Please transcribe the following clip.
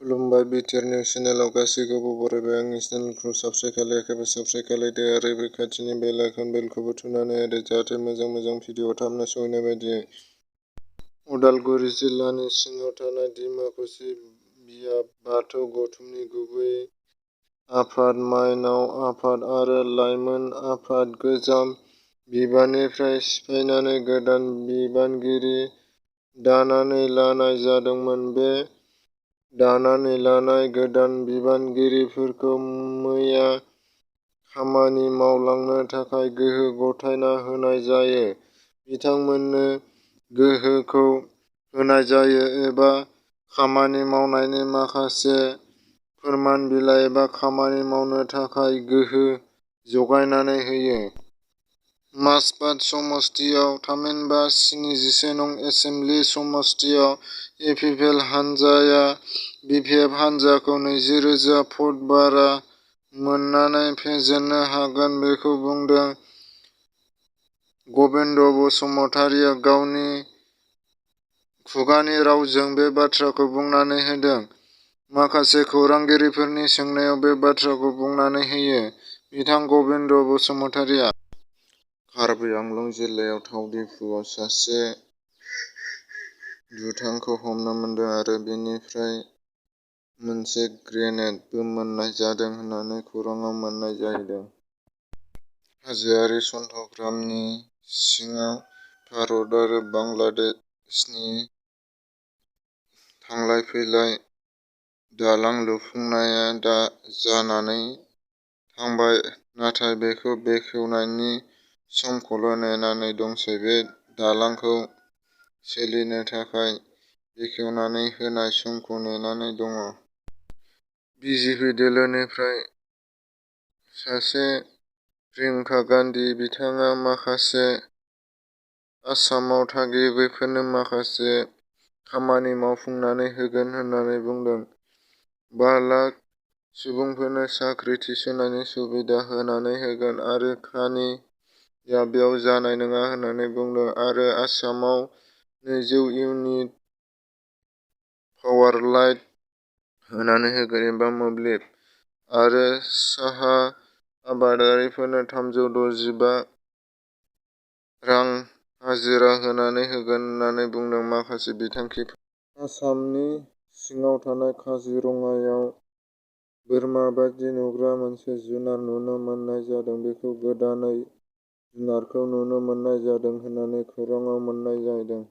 खुलुमबाय BTR news चेनेलाव गासैखौबो बरायबाय। आंनि चेनेलखौ साबस्क्राइब खालायाखैबा साबस्क्राइब खालायदो आरो बे खाथिनि बेल आइकन बेलखौबो थुनानै होदो जाहाथे मोजां भिडिअ थाबनो सहैनाय बायदियै। उदालगुरि जिल्लानि सिङाव थानाय डिमाकुसि बियाब बाथौ गौथुमनि गुबै आफाद माइनाव आफाद आरो लाइमोन आफाद गोजाम बिबाननिफ्राय सिफायनानै गोदान बिबानगिरि दानानै लानाय जादोंमोन। बे दानानै लानाय गोदान बिबानगिरिफोरखौ मैया खामानि मावलांनो थाखाय गोहो गथायना होनाय जायो। बिथांमोननो गोहोखौ होनाय जायो एबा खामानि मावनायनि माखासे फोरमान बिलाइ एबा खामानि मावनो थाखाय गोहो जगायनानै होयो। माजबाद समस्तियाव थामहिनबा 77 नं एसेम्बलि समस्तियाव इपिपिएल हानजाया बिपिएफ हानजाखौ 20,000 भट बारा मोननानै फेजेननो हागोन बेखौ बुंदों। गबिन्द बसुमतारिया गावनि खुगानि रावजों बे बाथ्राखौ बुंनानै होदों। माखासे खौरांगिरिफोरनि सोंनायाव बे बाथ्राखौ बुंनानै होयो बिथां गबिन्द बसुमतारिया। कार्बि आंलं जिल्लायाव थाव डिपुआव सासे दुथांखौ हमनो मोनदों आरो बिनिफ्राय मोनसे ग्रेनेडबो मोननाय जादों होननानै खौराङाव मोननाय जाहैदों। हाजोआरि चट्टग्रामनि सिङाव भारत आरो बांलादेशनि थांलाय फैलाय दालां लुफुंनाया दा जानानै थांबाय नाथाय बेखौ बेखेवनायनि समखौल' नेनानै दंसै। बे दालांखौ सोलिनो थाखाय बेखेवनानै होनाय समखौ नेनानै दङ। बिजेपि दोलोनिफ्राय सासे प्रियंका गान्धी बिथाङा माखासे आसामाव थागिबिफोरनो माखासे खामानि मावफुंनानै होगोन होननानै बुंदों। 5 लाख सुबुंफोरनो साख्रि थिसननायनि सुबिदा होनानै होगोन आरो खानिया बेयाव जानाय नङा होननानै बुंदों आरो आसामाव 200 इउनिट पावार लाइन होनानै होगोन एबा मोब्लिब आरो साहा आबादारिफोरनो 365 रां हाजिरा होनानै होगोन होननानै बुंदों। माखासे बिथांखिफोर आसामनि सिङाव थानाय काजिरङायाव बोरमा बायदि नुग्रा मोनसे जुनार नुनो मोननाय जादों। बेखौ गोदानै जुनारखौ नुनो मोननाय जादों होननानै खौराङाव मोननाय जादों।